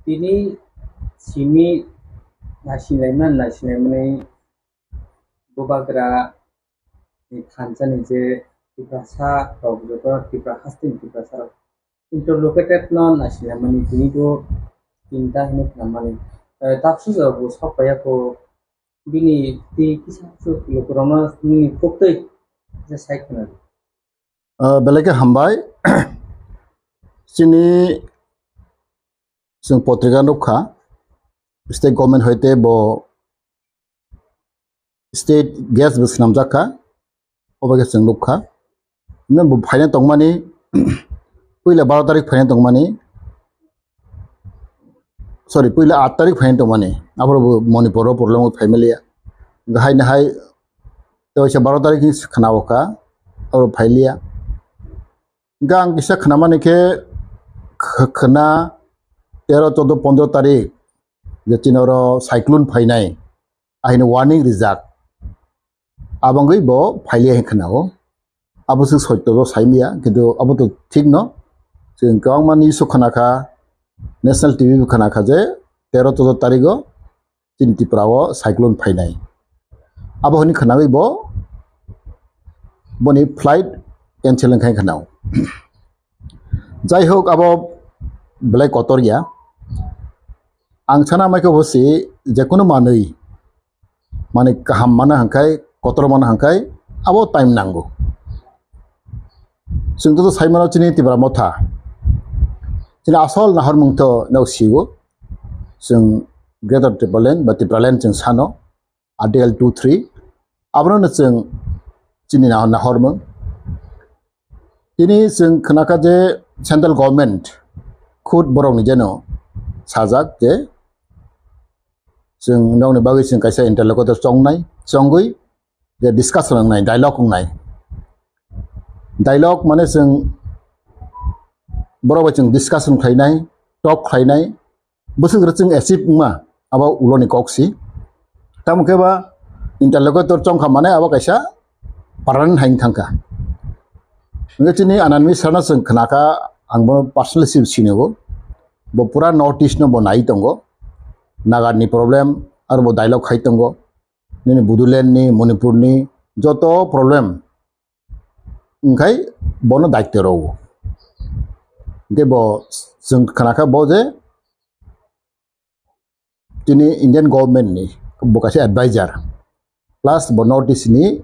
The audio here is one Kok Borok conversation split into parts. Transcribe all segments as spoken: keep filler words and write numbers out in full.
Tini simi naisinglaimani, naisinglaimani bubagra ni thansa ni je Tiprasa rok, joto Tipra haste ni Tiprasa rok interlocated no naisinglaimani tini bo chinta hinwi khnamani. Eh, tapsu jora bo sok paiya kho bini twi kisa kisa lukurokno nini koktwi kisa sai khna. Ah, belai khe hambai. Chini chwng potrika nukha, state government hoite bo state gas bo swnamjak kha, obo khe chwng nukha. Nini bo phaina tongmani, puila baro tarik phaina tongmani, sorry, puila aat tarik phaina tongmani, aphuru bo Manipur o problem o phaimaliya. Haino hai tei waisa baro tarik ni khna o kha, abo phailiya. Hingke ang kisa khnamani khe kh-, khna tero, choudo, pondro tarik je chini oro cyclone phainai, ahini warning rijak. Abangwi bo phailiya hin khna o. Abo se soito bo saimiya, kintu abo to thik no. Chwng kwbangma news o khna kha, national T V bo khna kha je tero, choudo tarik o chini Tripura o cyclone phainai. Abo hwnwi khnawi bo boni flight cancel wngkha khna o. Jai hok, abo belai kotor ya. Ang sana mai khe bo se jekunu manwi, mane kaham mana hangkai, kotor mana hangkai, abo time nango. Chwng to sai mano chini Tipra Motha. Chini asol nahormung to no siwo. Chwng Greater Tipraland ba Tipraland chwng sano. Article two three. Abono no chwng chini na, nahormung. Tini chwng khnakha je central government khud borokni jeno sajak je chwng nokni bagwi chwng kaisa interlocutor chongnai, chongwi je discussion wngnai, dialogue wngnai. Dialogue mane chwng borok bai chwng discussion khlainai, talk khlainai, bwswk rwchwng achieve wngma abo uloni kok si. Tamo khe ba interlocutor chongkha mane abo kaisa permanent hai thangkha. Hingke chini Anand Mishra no chwng khnakha, ang bo personally si-, sinigo. Bo pura North East no bo nai tongo. Naga ni problem aro bo dialogue khai tongo. Nini Bodoland ni, Manipur ni joto problem wngkhai bono daityo rwo. Hingke bo chwng khnakha bo je tini Indian government ni bo kaisa advisor, plus bo North East ni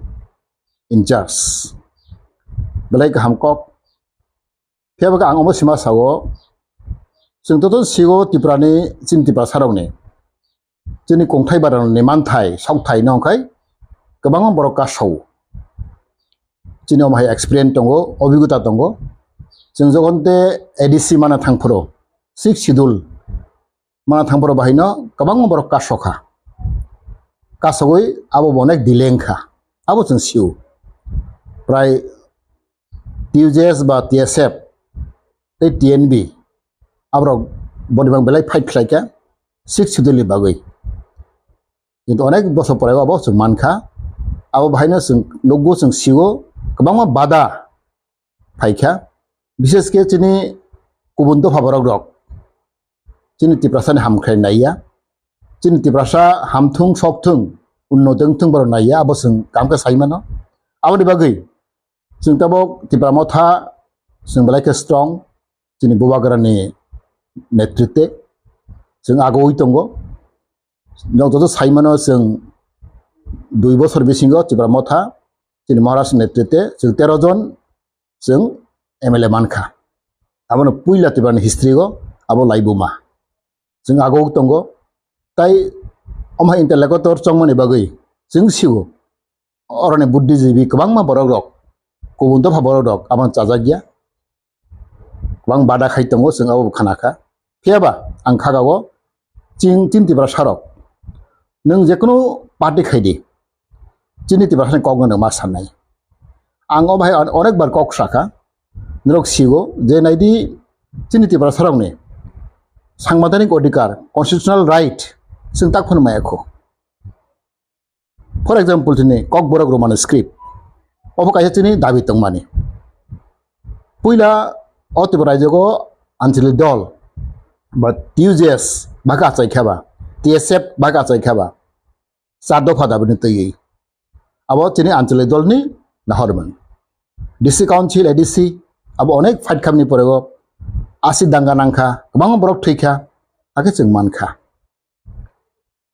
in charge. Belai kaham kok. Phiya ba ang omo sima sao, chwng to, to sigo Tripura ni, chini Tiprasa rok ni, chini kongthai bara ni manthai, sokthai no khai kwbangma borok kasao. Chini omo hai experience tongo, obhigota tongo. Chwng jokhon te A D C mana thang phuru, sixth schedule mana thang phuru bahai no kwbangma borok kasokha. Kasogwi abo bo onek delay wngkha. Abo chwng sio. Prai T U J S ba T S F tei T N B aborok boni bang belai fight khlaikha sixth schedule ni bagwi. Kintu onek bosor pore abo chwng mankha. Abo bahaino chwng nukgo, chwng sio, kwbangma bada phaikha. Bishesh khe chini kubun dopha borok rok chini Tiprasa ni hamkrai naiya. Chini Tiprasa hamthung, sokthung, unnoti wngthung borok naiya, abo chwng kaham khe sai mano. Aboni bagwi chwng tabok Tipra Motha chwng belai khe strong, chini Bubagra ni netritwe chwng agoi tongo. Nok joto sai mano chwng dui bosor bisingo Tipra Motha chini Maharaj ni netritwe chwng tero jon chwng M L A mankha. Abono puila Tipra ni history o abo laibuma. Chwng agok tongo. Tai omo hai interlocutor chongmani bagwi chwng sio. Oroni buddhijibi kwbangma borok rok, kubun dopha borok rok abono chajakya. Kwbang bada khai tongo, chwng abo khanakha. Phiyaba ang khagao chini Tiprasa rok, nwng jekunu party khaidi, chini Tiprasani kokno nwng ma sannai. Ang o bahai on-, onekbar kok sakha, norok sigo je naidi chini Tiprasa rokni sangbidanik odhikar, constitutional right, chwng tak phano maya kho. For example, chini Kokborok Romani script, obo kaisa chini dabi tongmani. Puila o Tripura raijogo anchalik dol, But T U J S baka achai kha ba, T S F baka achai kha ba, char dopha dabi ni twi abo chini anchalik dol ni nahormung. D C Council, A D C abo onek fight khamni porego asi danga nangkha, kwbangma borok thwikha, hakhe chwng mankha.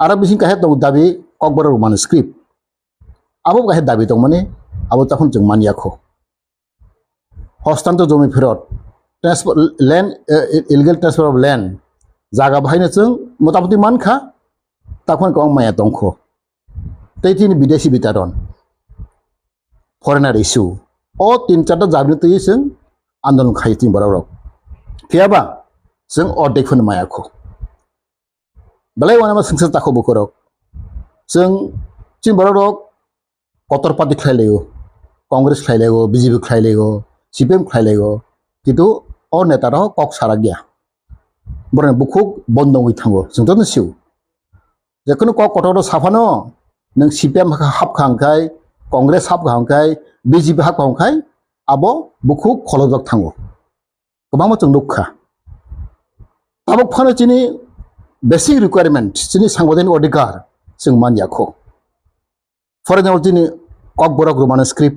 Aro bising kaisa tongo dabi Kokborok Roman script. Abo kaisa dabi tongmani abo takhun chwng manyakho. Hostantor jomi phirot, transfer, land, eh, illegal transfer of land, jaga bahaino chwng motamoti mankha, takhun kwbang maya tongkho. Tei tini bidesi bitaron, foreigner issue, o tin charta jabini twi chwng andolon khai tini borok rok. Phiyaba chwng ordek phano mayakho. Belai wanama swngsa takho bukurok. Chwng chini borok rok kotor party khlai laio, Congress khlai laio, B J P khlai laio, C P M khlai laio, kintu o neta rok kok sarak ya. Borokni bukhuk bondo wngwi thango, chwng jotono sio. Jekheno kok kotor rok saphano, nwng C P M hapkha hwnkhe, Congress hapkha hwnkhe, B J P hapkha hwnkhe, abo bukhuk kholobjak thango. Kwbangma chwng nukha. Tabuk phano chini basic requirement, chini sangbaidhanik odhikar chwng manyakho. For example, chini Kokborok Roman script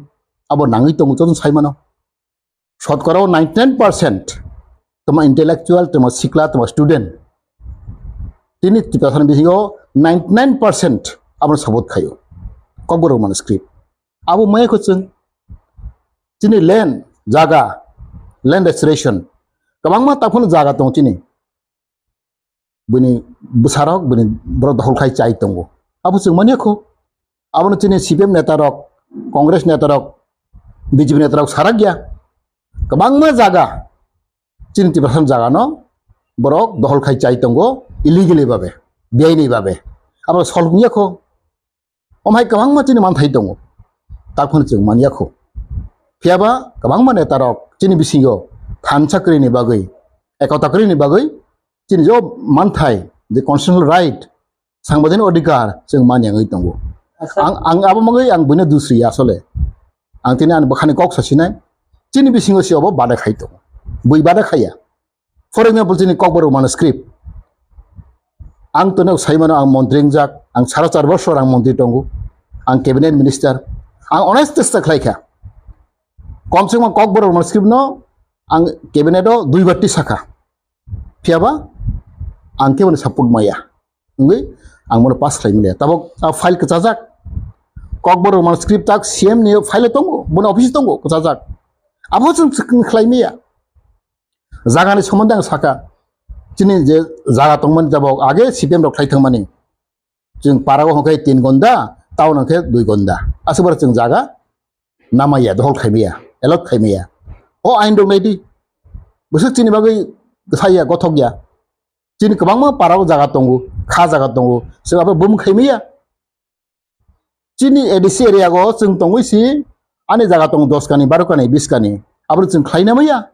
abo nangwi tongo, chwng saimano. Sotkora o ninety nine percent tamo intellectual, tamo sikla, tamo student. Tini Tiprasani bisingo ninety nine percent abono support khaio. Kokborok Roman script. Abo maya kho chwng. Chini land, jaga, land restoration. Kwbangma taphano jaga tong chini. Bini bwsarok, bini borok dohol khai chai tongo. Abo chwng manya kho. Abono chini C P M neta rok, Congress neta rok, B J P neta rok sarak ya. Kwbangma jaga, chini Tiprasa jaga no borok dohol khai chai tongo, illegally babe, biaini babe. Abo solve wngya kho. Omhai kwbangma chini manthai tongo. Takhwno chwng manya kho. Phiyaba kwbangma neta rok chini bisingo thansa kwrwini bagwi, ekota kwrwini bagwi chini jo manthai, the constitutional right, sangbaidhanik odhikar chwng manya wngwi tongo. Ang, ang abo mangwi ang buino dusriya asole. Ang tini ani bwkhani kok sasinai. Chini bisingo se obo bada khai tongo. Bui bada khaiya. For example, chini Kokborok Roman script. Ang tono saimano ang montri wngjak, ang sara char bosor ang montri tongo, ang cabinet minister, ang onek chesta khlai kha. Kom se kom Kokborok Roman script no ang cabinet o dui bar ti sakha. Phiyaba ang kebo ni support maya. Wngwi ang bono pass khlai manya. Tabok a file kwchajak. Kokborok Roman script tak C M ni file tongo, bono office tongo kwchajak. Abo chwng khlai maya. Jagani somondo ang saka, chini je jaga tongmani jabok age C P M rok khlai thangmani. Chwng parao hwnkhe tin gonda, town hwnkhe dui gonda. Aswk bar chwng jaga namaya, dohol khaimaya, allot khaimaya. O ain rok naidi. Bwswk chini bagwi saya gothok ya. Chini kwbangma parao jaga tongo, kha jaga tongo. Chwng abo bum khaimaya. Chini A D C area go chwng tongwi si ani jaga tong dos kani, baro kani, bis kani. Abro chwng khlaina maya.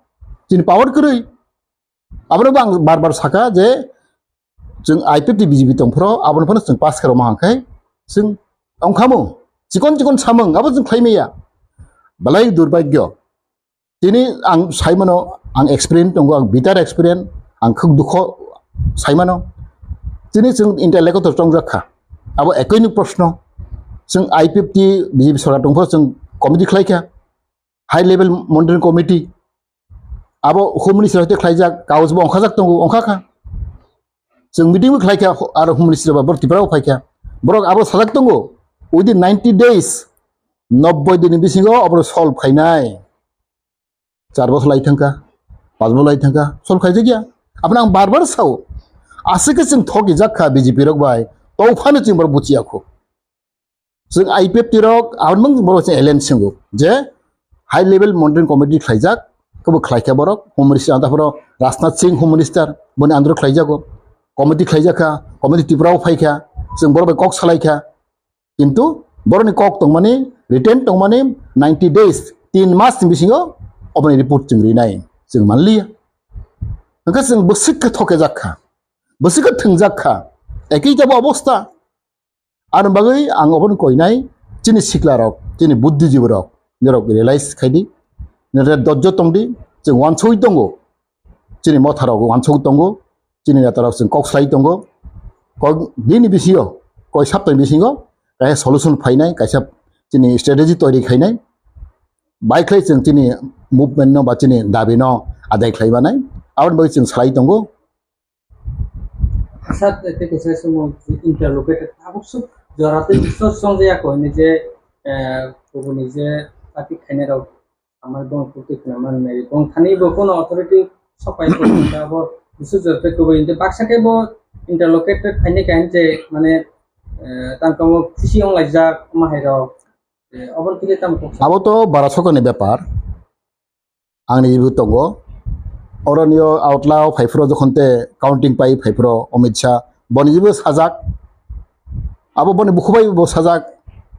Chini power kwrwi. Abro bang bar bar saka je chwng I P F T B J P tong phro, abono phano chwng pass khe roma hangkhai chwng ongkhamu. Chikon chikon samung abo chwng khlai maya. Belai durbhagyo. Tini ang saimano, ang experience tongo, ang bitter experience, ang khuk dukho saimano. Tini chwng interlocutor tongjak kha. Abo ekoi ni proshno. Chwng I P F T B J P sorkar tongphuru chwng committee khlai kha. High level monitoring committee. Abo home minister hoite khlaijak, kaus bo ongkhajak tongo, ongkha kha. Chwng meeting bo khlai kha, aro home minister ba borok Tripura bo phai kha. Borok abo sajak tongo. Within ninety days, nobboi din ni bisingo abo solve khainai. Char bosor lai thangkha, panch bosor lai thangkha, solve khaijak ya. Abono ang bar bar sao. Aswk khe chwng thokijak kha B J P rok bai, tei phano chwng borok buchiya kho. Chwng I P F T rok, aboni mung borok chwng alliance swngo je high level monitoring committee khlaijak, kebo khlai kha borok, home minister, ang taphoro Rajnath Singh home minister, boni andro khlaijago, committee khlaijak kha, committee Tripura o phai kha, chwng borok bai kok salai kha. Kintu borokni kok tongmani, written tongmani ninety days, tin mas ni bisingo oboni report chwng rinai, chwng manliya. Hwnkhe chwng bwswk khe thokejak kha, bwswk khe thwngjak kha, ekei jabo obosta. Ani bagwi ang obono koinai, chini sikla rok, chini buddhijibi rok, norok realize khaidi, norok dojjo tongdi, chwng uansugwi tongo, chini motha rok uansugwi tongo, chini netarok chwng kok slai tongo. Kok bini bisingo, koi saptani bisingo kaisa solution phainai, kaisa chini strategy toiri khainai. Bai khlai chwng chini movement no ba chini dabi no adai khlai manai, aboni bagwi chwng salai tongo. Sat tei kaisa sumo interlocutor tabuk suk jora tei biswas song jaya ko ni je, eh, kubuni je party khainai rok amar bong kurti khna man nai bong thani bo kono authority sopai ko ta bo bisu jora tei kubuni je baksa ke bo interlocutor khainai kain je mane, eh, tang kamo khusi ong lai jak ma hai rok, eh, obor kile tam ko. Abo to bara sokoni bepar. Ang ni bo tongo. Oro niyo outla o phai phro jokhon te counting pai phai phro Amit Shah, boni jibo sajak. Abo boni bukhubai bo sajak.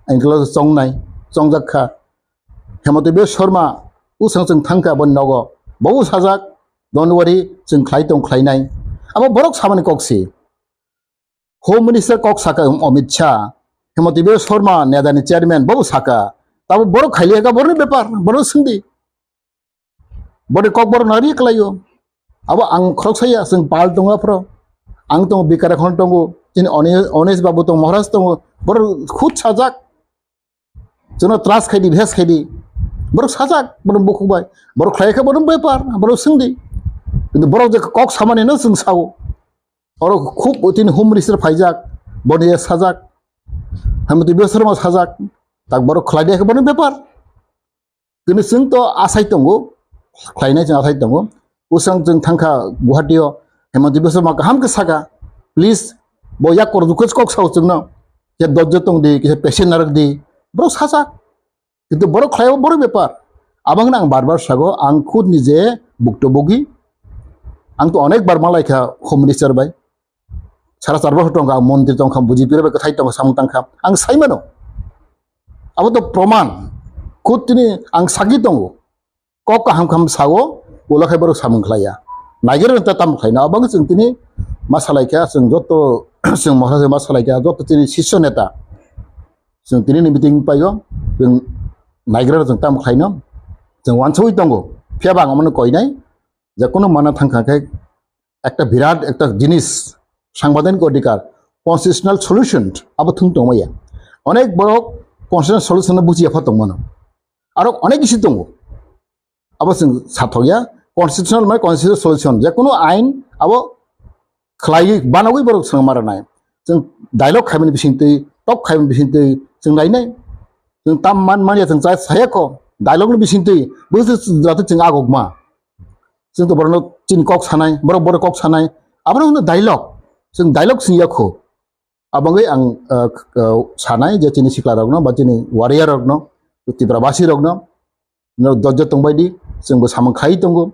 Ang kilo chongnai, chongjak kha. Hemant Biswa Sharma usang chwng thangkha boni nogo. Bo sajak, don't worry, chwng khlai tong khlainai. Abo borok samani kok si. Home Minister kok saka Amit Shah, Hemant Biswa Sharma, nedani chairman, bo saka. Tabo borok khailiya ka boroni bepar, borok singdi. Boni kok borok nari khlaio. Abo ang khorok saya, chwng pal tongo phro. Ang tongo, Bikar Khon tongo, chini Oni-, Onesh Babu tongo, Maharaj tongo. Borok khud sajak. Chwngno trust khaidi, bhes khaidi. Borok sajak, borok bukhuk bai. Borok khlai kha borok bepar, borok singdi. Kintu borok je kok samani no chwng sao. Oro khub tini Home Minister phaijak, boni sajak. Hemant Biswa Sharma sajak. Tak borok khlai de kha borok bepar. Kintu chwng to asai tongo, khlainai chwng asai tongo. Usang chwng thangkha Guwahati o, Hemant Biswa Sharma kaham khe saka, please, bo yak kor dukhe kok sao chwngno, khe dojjo tong di, khe patient narwk di, borok sajak. Kintu borok khlai o borok bepar. Abang ang bar bar sago, ang khud nije bukto bogi. Ang to onek bar malai kha Home Minister bai. Sara char bosor tongkha, montri tongkha, B J P rok bai kwthai tongkha, samung tangkha. Ang sai mano. Abo to proman. Khud tini ang sagi tongo. Kok kaham kaham sao, ulo khai borok samung khlaiya. Naiger ta tam khlaina, abang chwng tini ma salaikha, chwng joto, chwng mohra ma salaikha, joto tini sisyo neta. Chwng tini ni meeting paio, chwng naiger chwng tam khlaino, chwng wansugwi tongo. Phiya ba ang mano koinai, je kono mana thangkha khe একটা বিরাট একটা জিনিস, সাংবিধানিক অধিকার, constitutional solution, abo thung tongmaya. Onek borok constitutional solution no bujiya pha tongmano. Aro onek issue tongo. Abo chwng sathokya, constitutional mane constitutional solution. Je kono ain abo khlaiwi banagwi borok chwng maranai. Chwng dialogue khaimani bisingtwi, talk khaimani bisingtwi chwng lainai. Chwng tam man manya chwng chai saya kho. Dialogue ni bisingtwi bo se jate chwng agokma. Chwng to borokno chini kok sanai, borok borok kok sanai. Abono hwno dialogue. Chwng dialogue sing yakho. Abangwi ang, uh, uh, sanai je chini sikla rokno ba chini warrior rokno, Tipra basi rokno, no dojjo tongbai di, chwngbo samung khai tongo.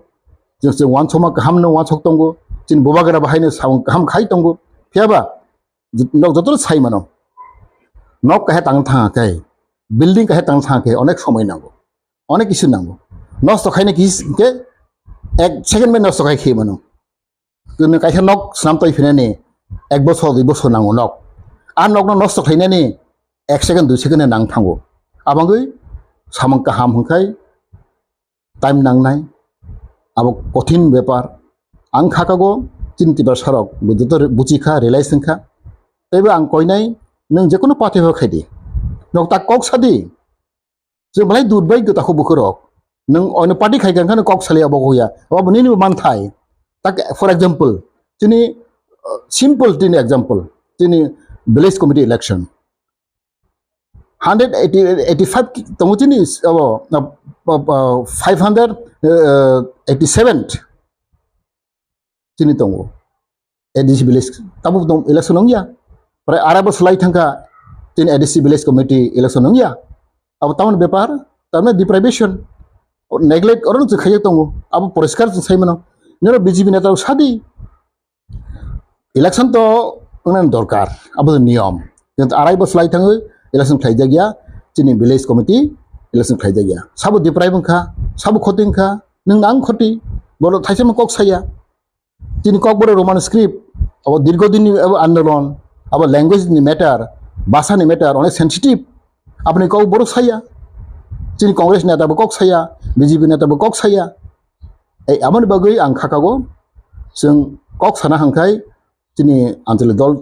Chwng chwng wansokma kaham no wansok tongo. Chini bubagra bahai no samung kaham khai tongo. Phiya ba nok joto sai mano. Nok kahe tang thang khe, building kahe tang thang khe onek somoi nango. Onek kisu nango. Nosto khaina kis ke ek second bai nosto khai khe mano. Tini kaisa nok swnam toi phinani ek bosor dui bosor nango nok. A nokno nosto khlainani ek second dui second nang thango. Abangwi samung kaham hwnkhai time nangnai, abo kothin bepar. Ang khakago chini Tiprasarok bo joto buchikha, realize wngkha. Teibo ang koinai, nwng jekono party bo khaidi. Nok ta kok sadi. Chwng belai dut bai gota kho bukhurok. Nwng ono party khai kha, kok sali abo hoya. Abo nini bo manthai. Tak, for example, chini, uh, simple tini example. Chini village committee election. Hundred eighty, eighty-five ki-, tongo chini, abo, uh, uh, uh, five hundred eighty-seven chini tongo. A D C village, tabuk tong election ongya. Prai arai bo slai thangkha, chini A D C village committee election ongya. Abo tamon bepar, tamon deprivation, neglect, oro chwng khaiya tongo. Abo poriskar chwng sai mano. Nino B J P neta sadi. Election to wngna dorkar, abo to niyom. Kintu arai bosor lai thangwi election khlai jakya, chini village committee election khlai jakya. Sabo deprive wngkha, sabo khoti wngkha, nwng ang khoti, borok thaisa kok saya. Chini kokborok Roman script, abo dirgo dinni abo andolon, abo language ni matter, bhasha ni matter, onek sensitive. Aboni kok borok saya. Chini Congress neta bo kok saya, B J P neta bo kok saya. Ei, aboni bagwi ang khakago, chwng kok sana hangkai chini anchalik dol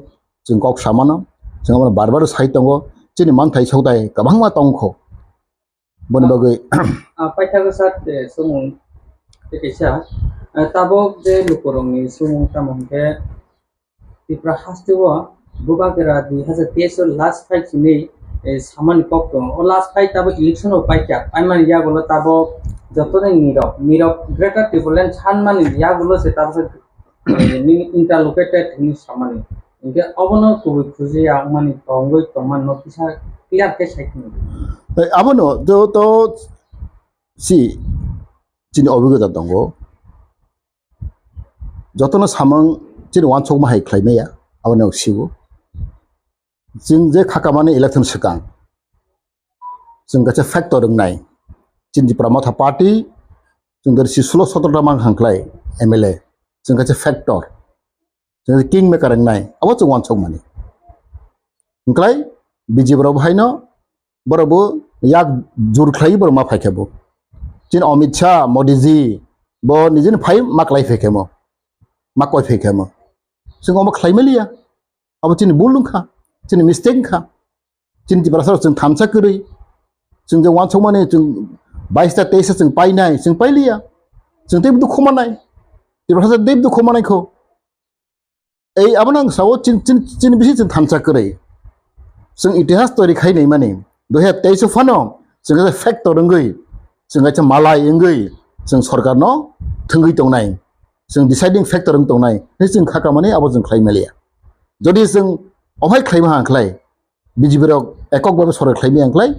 chwng kok samano, chwng abo bar bar sai tongo, chini manthai sokthai kwbangma tongkho. Boni bagwi Ah, paithago sir, eh, sumung tei kaisa, eh, tabok je lukurokni sumung tamo hwnkhe Tripura hasteo bubagra dui hazar teis o last fight simi, eh, samani kok tongo. O last fight tabok election o paikha, paimani yagulo tabok jotoni nirok, nirok Greater Tipraland sanmani yagulo se tabok eh, nini interlocated hinwi samani. Hingke obono kubui khujiya wngmani tongwi tongmano kisa clear khe sai khwna. Tei abono to, to si chini obigota tongo. Jotono samung chini wansukma hai khlai maya, abono sigo. Chwng je khakamani election swkang, chwng kaisa factor wngnai. Chini Tipra Motha Party, chwng dari si sulo sotro ta mang hangklai M L A, chwng kaisa factor, chwng king maker wngnai, abo chwng wansukmani. Hwnkhlai B J P rok haino borok bo yak jur khlai borok ma phaikha bo. Chini Amit Shah, Modi ji, bo nijini phai ma klai phaikha mo, ma koi phaikha mo. Chwng omo khlai maliya. Abo chini bul wngkha, chini mistake wngkha. Chini Tiprasa rok chwng thansa kwrwi. Chwng je wansukmani chwng bais ta teis ta chwng painai, chwng pailiya. Chwng tei dukhu manai. Tiprasa tei dukhu manai kho. Ei abono ang sao chin, chin, chini bisi chwng thansa kwrwi. Chwng itihas tori khai naimani. Dui hazar teis o phano chwng kaisa factor wngwi, chwng kaisa malai wngwi chwng sorkarno thwngwi tongnai. Chwng deciding factor wng tongnai. Hwnwi chwng khakamani abo chwng khlai maliya. Jodi chwng ophai khlaima hang khlai, B J P rok ekok babe sorkar khlaimaya hang khlai,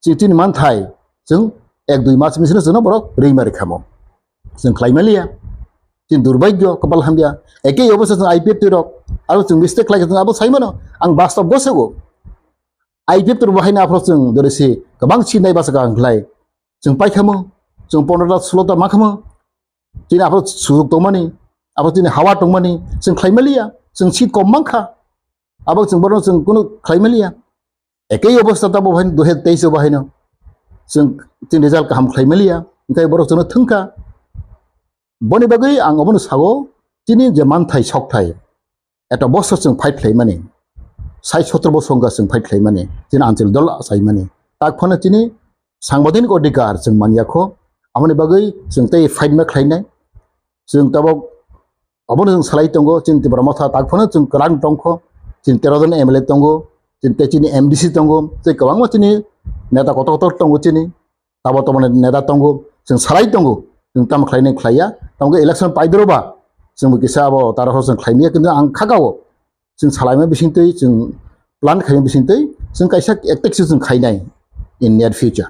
chini, chini manthai chwng ek dui mas bisino chwngno borok rwima rwkhamo. Chwng khlai maliya. Chini durbagyo, kopal hamya. Ekei obosta chwng I P F T rok, aro chwng mistake khlai kha chwng abo saimano. Ang bastob gosego. I P F T rok bo haino aphro chwng dorisi kwbang si nai basa kaham khlai. Chwng paikhamo, chwng pondro ta sulo ta makhamo. Chini aphro sujuk tongmani, aphro chini hawa tongmani, chwng khlai maliya, chwng seat kom mankha. Abo chwng borno chwng kunu khlai maliya. Ekei obosta tabo hai dui hazar teis o bahaino. Chwng chini result kaham khlai maliya, hwnkhe borok chwngno thwngkha. Boni bagwi ang obono sao, chini je manthai sokthai, eto bosor chwng fight khlaimani, sai sotro bosor wngkha chwng fight khlaimani, chini anchal dol achaimani. Tak phano chini sangbadik odhikar chwng manyakho, aboni bagwi chwng tei fight ma khlainai. Chwng tabok obono chwng salai tongo, chini Tipra Motha tak phano chwng kwrang tongkho, chini tero jon M L A tongo, chini tei chini M D C tongo, tei kwbangma chini neta kotor kotor tongo chini, tabo tabo neta tongo, chwng salai tongo, chwng tamo khlainai khlaiya, tamo khe election paidoroba, chwng bo kisa abo taro chwng khlaimaya, kintu ang khakao, chwng salaima bisingtwi, chwng plan khaima bisingtwi, chwng kaisa attack se chwng khainai in near future.